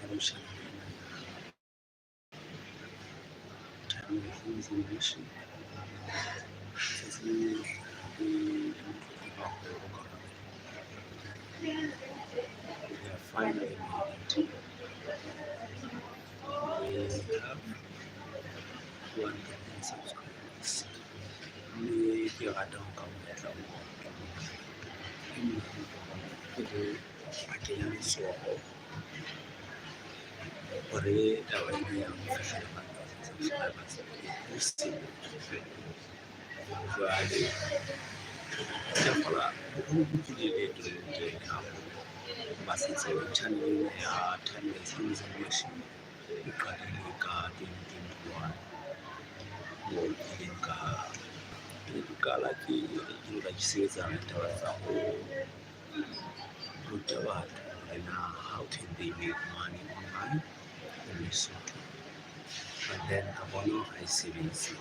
Hare ho channel ena ya Timeless Information. Tsatsing lena ke le motlotlo haholo ka hore we have finally made it. We have 1,000 subscribers. Mme ke rata ho nka monyetla ona e mong e le a kenya letsoho hore taba ena ya ho fihlela 1,000 subscribers e possible. Jwale ke a kgolwa ho bile leeto le letelele haholo hoba setse channel ena ya Timeless Information e qadile ka 2021, moo ke ileng ka ke qala ke ke ke sebetsa ditaba tsa ho ruta batho hore na how can they make money online in Lesotho. But then ka bona hore ha e sebetse.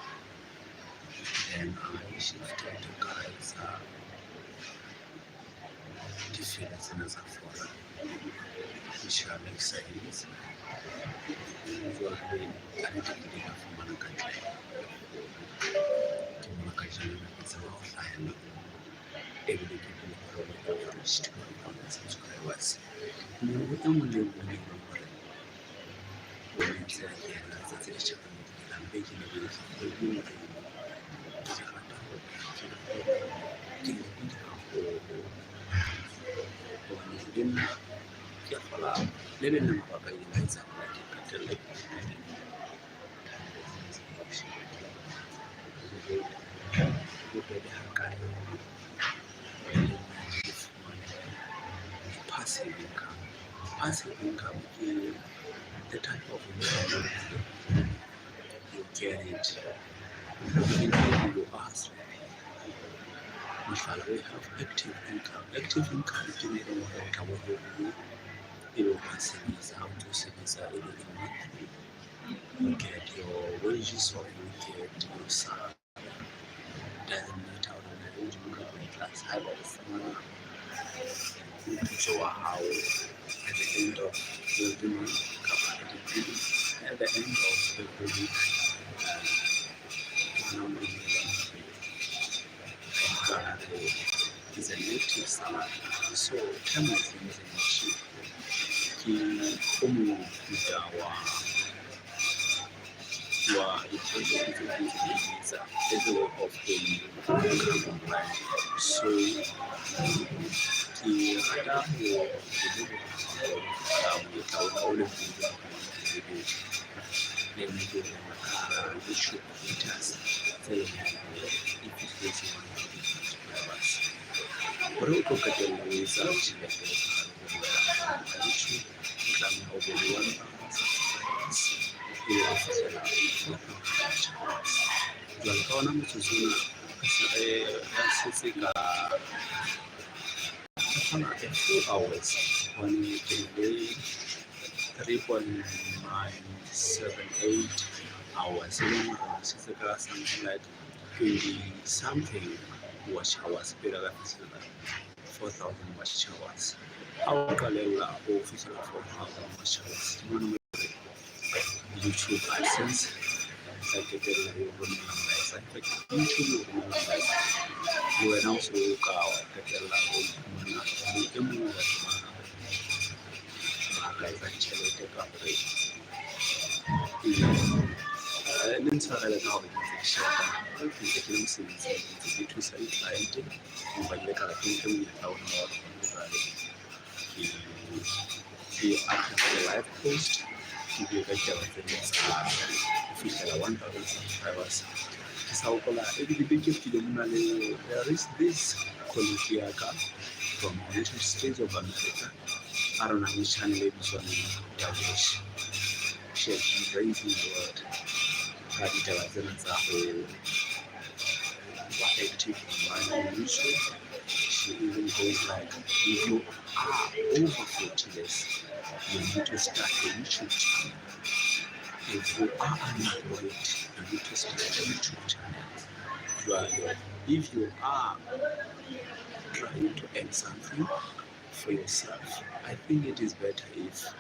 Then I shifted, ka etsa difela tsena tsa foreign, which are like science. Jwale kannete ke ile ka fumana katleho. Ke mona kajeno ke tseba ho hlahella ebile ke bua hore we have reached 1,000 subscribers. Mme ho e mong le e mong e leng hore o ntse a kena letsatsi le tjhabang le dikelang, beke le beke, kgwedi e nngwe le e nngwe, ke rata hore ke lebohile haholo hobane le nna ke a kgola le leng la mabaka a ileng a etsa hore ke qetelle ke Timeless Information ho bobebe hakae hore le nna ke fumane passive income. Passive income ke the type of income you get it even though you are sleeping. Mohlala, we have active income. Active income ke e leng hore o tla bo o ebe o a sebetsa, ha o ntso sebetsa ebe le monthly you get your wages or you get your salary. Doesn't matter hore na e hodimo kapa e tlase. Haeba o fumana moputso wa hao at the end of every month kapa at the end of every week, ke hona moo e leng hore re is an active salary. So Timeless Information ke o mong wa mofuta wa di-project tse ke ntse ke di etsa as a way of earning income online. So ke rata ho leboha haholo ka monyetla ona o leng teng hore le nna ke ka YouTube creators tse leng hore di fihletse 1,000 subscribers. Hore o tlo qetella o etsa tjhelete ka hare ho YouTube, o tlameha o be le 1,000 subscribers ebe o fihlela 4,000 watch hours. Jwale ka ona motsotso ona re se re setse ka ke kgona a few hours hobane ke na le 3.978 hours, e leng hore setse ka something like 20 something watch hours pele ka fihlela 4,000 watch hours. Ha o qalella o fihlela 4,000 watch hours, ke mona mo YouTube AdSense tla qetella e o romella molaetsa. In fact, YouTube e o romella molaetsa le wena o se o ka wa qetella o iphumana o le e mong wa batho ba ka etsang tjhelete ka hore le ntshwarele ka hore ke ntse ke sheba ke ntse ke le mosebetsing, ke ntse ke thusa di-client, empa ke ile ka re ke nke monyetla ona wa hore hona jwale ke akgelle live post, ke bue ka ditaba tsena tsa ho fihlela 1,000 subscribers. Ke sa hopola ebile beke e fetileng ho na le there is this colleague ya ka from United States of America a re nang le channel e bitswang Davesh. She has been raising the world ka ditaba tsena tsa ho ba active online on YouTube. She even goes like, if you are over 40 years, you need to start a YouTube channel. If you are unemployed, you need to start a YouTube channel. Jwale, if you are trying to earn something for yourself, I think it is better if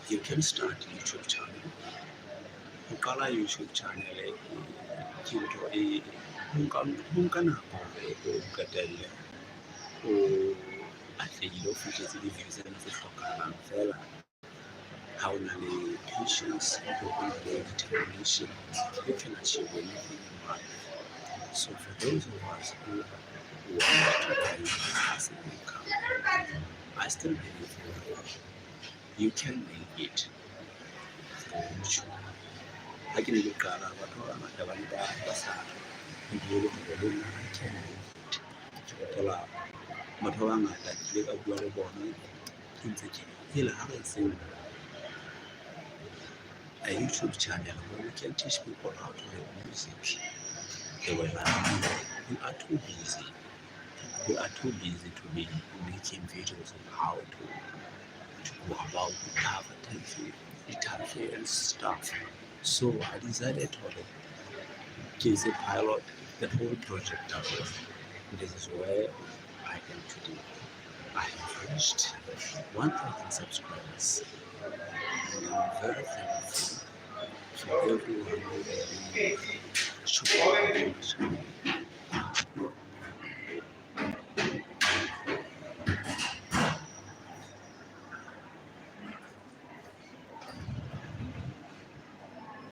You can start YouTube channel. Ho qala YouTube channel ke ntho e ho nka nako hore o qetelle o atlehile, o fihletse di-views tsena tse hlokahalang. Feela ha o na le patience, o na le determination, you can achieve anything in life. So for those of us who want to earn passive income, I still believe you can make it through YouTube. Ha ke ne ke qala, batho ba bangata ba ne ba sa dumele hore le nna I can make it. Ke hopola batho ba bangata ke ile ka bua le bona ke ntse ke re, "Hela, ha re etseng a YouTube channel where we can teach people how to make music." They were like, "No, we are too busy. We are too busy to be making videos on how to go about cover the and stuff." So I decided to ke etse pilot the whole project out. This is where I am today. I have reached 1,000 subscribers and I'm very thankful for everyone who has been supporting my channel.